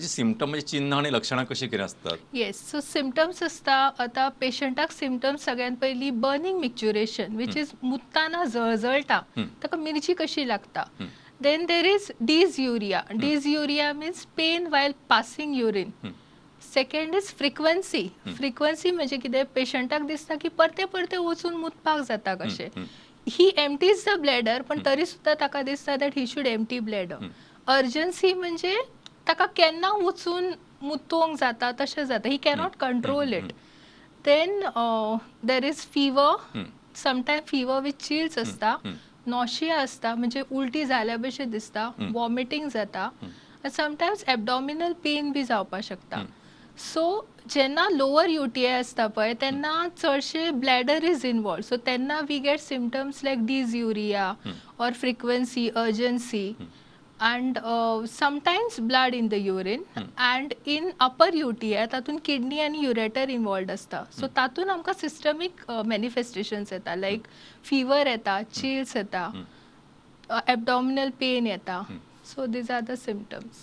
ताची सिमटम म्हणजे चिन्ह आनी लक्षणां कशी कितें आसतात? येस, सो सिमटम्स आसता. आतां पेशंटाक सिमटम्स सगळ्यात पयलीं बर्निंग मिक्च्युरेशन, which is मुत्ताना जळजळटा, ताका मिरची कशी लागता. Then there is dysuria. Dysuria means pain while passing urine. Second is frequency. Frequency म्हणजे कितें, पेशंटाक दिसता की परते परते वचून मुतपाक जाता कशें. He empties the bladder, पण तरी सुद्दां ताका दिसता that he should empty bladder. Urgency म्हणजे ताका केन्ना वचून मुतोवंक जाता तशें जाता, ही cannot control it. Then there is fever, sometime fever with chills आसता, नॉशिया आसता, म्हणजे उलटी जाल्या भशेन दिसता, वॉमिटींग जाता, समटायम्स एबडॉमिनल पेन बी जावपाक शकता. सो जेन्ना लोअर यूटीआय आसता पळय, तेन्ना चडशे ब्लॅडर is involve. सो तेन्ना we get symptoms like dysuria or frequency, urgency and sometimes blood in the urine. And in upper UTI, तातूंत किडनी आनी युरेटर इन्वॉल्वड आसता. सो तातूंत आमकां सिस्टमीक मॅनिफेस्टेशन्स येता, लायक फिवर येता, चिल्स येता, एबडॉमिनल पेन येता. So these are the symptoms.